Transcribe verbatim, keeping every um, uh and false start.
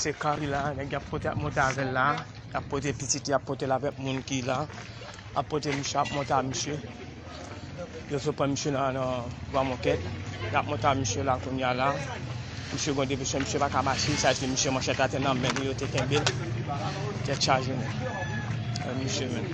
Se Kari la, nèg y ap pote, ap monte avè l la. Y ap pote pitit, y ap pote l avèk moun ki la. Ap pote misye, ap monte a misye. Yo sot pran misye nan, nan Bwa Mokèt. Y ap monte a misye la kounye a la. Misye gen depresyon, misye pa ka mache, sa vle di misye manchèt atè nan men li, yo te kenbe l. Tèt chaje, men. Wè misye, men.